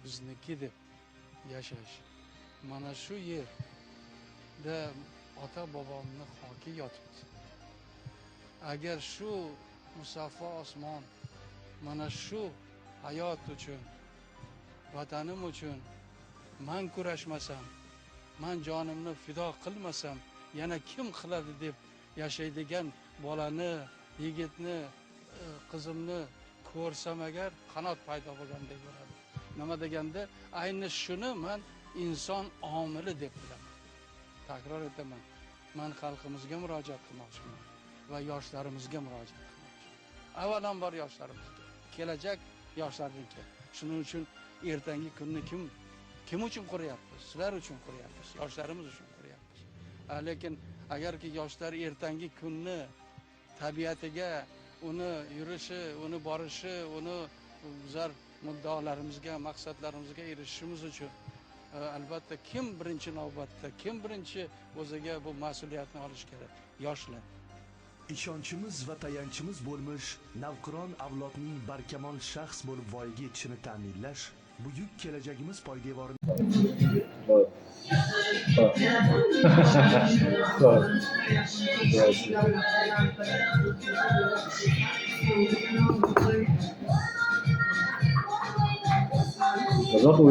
bizniki deb yashash. Mana shu yerda ota bobomni xoki yotibdi. Agar shu musaffo osmon, mana shu hayot uchun, vatanim uchun man kurashmasam, man jonimni fido qilmasam, yana kim qiladi deb yashaydigan bolani, yigitni, qizimni ko'rsam agar, qanot paydo bo'lgandek bo'ladi. Nima deganda, ayni shuni man inson omili deb bilaman. Takror aytaman, man xalqimizga murojaat qilmoqchiman va yoshlarimizga murojaat qilmoqchiman. Avvalambor yoshlarimizga, kelajak yoshlarniki. Shuning uchun ertangi kunni kim uchun quryapmiz? Sizlar uchun quryapmiz, yoshlarimiz uchun quryapmiz. Lekin agarki yoshlar ertangi kunni tabiatiga, uni yurishi, uni borishi, uni bizlar muddaolarimizga, maqsadlarimizga erishishimiz uchun albatta kim birinchi navbatda, kim birinchi o'ziga bu mas'uliyatni olish kerak? Yoshlar. Ishonchimiz va tayanchimiz bo'lmish navqiron avlodning barkamol shaxs bo'lib voyaga yetishini ta'minlash buyuk kelajagimiz poydevorini Вот. Вот. Вот. Здравствуйте. Qozoq.